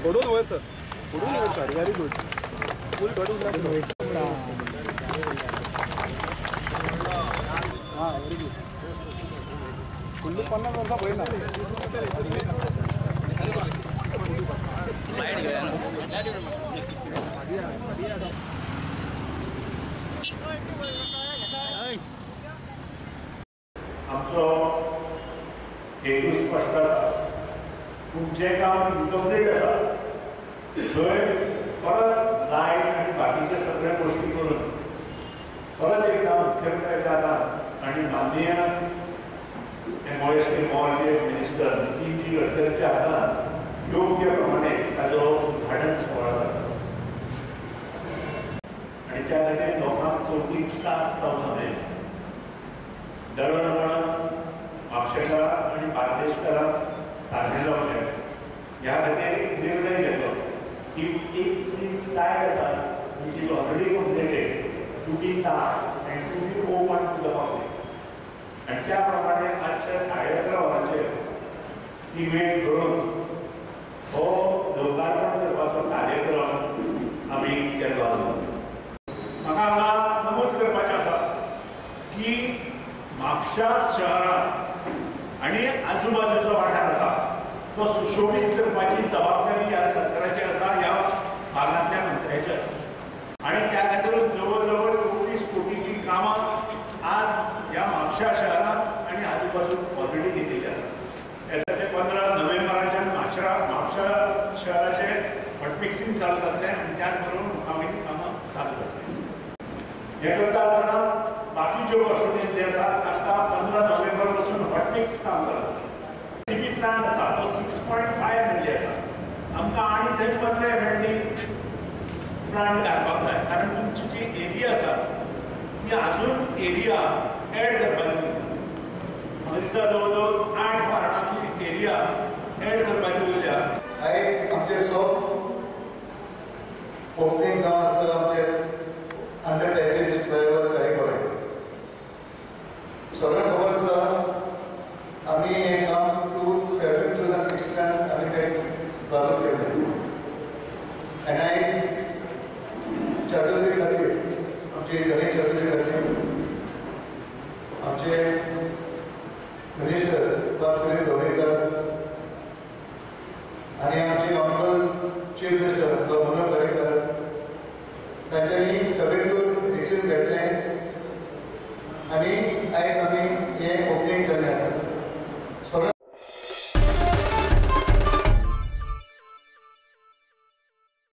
पडून वयर सर, पडून वयर सर, व्हेरी गुड. फूल पडून. हां व्हेरी गुड. फुल्लू 50 वर्सां पळयना. आमचो हेतू स्पश्ट आसा, पूण जें काम इनकम्प्लीट आसा थंय परत लायट आनी बाकीचे सगळे गोश्टी करून परत एकदा मुख्यमंत्र्याच्या हातान आनी माननीय MOST MORJ minister Nitinji गडकरीच्या हातान योग्य प्रमाणे ताजो उद्घाटन सुवाळो जाता आनी त्या खातीर लोकांक चवथीक त्रास जावचो न्हय. दळणवळण म्हापशेकारांक आनी बार्देशकारांक सारकें जावचें ह्या खातीर एक निर्णय घेतलो की एक जी सायड आसा which is already completed to be tarred and to be open to the public. आनी त्या प्रमाणे आजच्या 11:30 वरांचेर ती वेळ धरून हो लोकार्पण करपाचो कार्यक्रम आमी केल्लो आसा. म्हाका हांगा नमूद करपाचें आसा की म्हापशा शहरांत आनी आजूबाजूचो वाठार आसा तो सुशोभीत करपाची जबाबदारी ह्या सरकाराची आसा, ह्या भागांतल्या मंत्र्याची आसा आनी त्या खातीर जवळ जवळ 24 कोटीची कामां आज ह्या म्हापशा शहरांत आनी आजूबाजूक ऑलरेडी घेतिल्ली आसा. येता ते 15 नोव्हेंबराच्यान म्हापशा शहराचें हॉटमिक्सिंग चालू जातलें आनी त्याच बरोबर मुखावेलीं कामां चालू जातलीं. हें करता आसतना बाकीच्यो गोश्टी जे आसा तांकां 15 नोव्हेंबर पासून हॉटमिक्स काम चालू जातलें. सीपी प्लांट आसा तो 6.5 MLD आसा. आमकां आनी थंय 15 MLD plant घालपाक जाय, कारण तुमची जी एरिया आसा ती अजून एरिया एड करपाची. म्हाका दिसता जवळ जवळ 8 वार्डांची एरिया एड करपाची उरल्या. आयज आमचे सॉफ्ट ओपनिंग जावन आसता आमचे अंडर पॅसेज फ्लायओवर करेकोडे. सगळ्यांक खबर आसा आमी हें काम 2 फेब्रुवारी 2016 आमी तें चालू केलें आनी आयज चतुर्थी खातीर आमचे गणेश चतुर्थी खातीर आमचे मिनिस्टर बाब सुनील ढवळीकर आनी आमचे ऑनरेबल चीफ मिनिस्टर बाब मनोहर पर्रीकर तांच्यांनी तबेतूर डिसिजन घेतलें आनी आयज आमी हें ओपनिंग केल्लें आसा.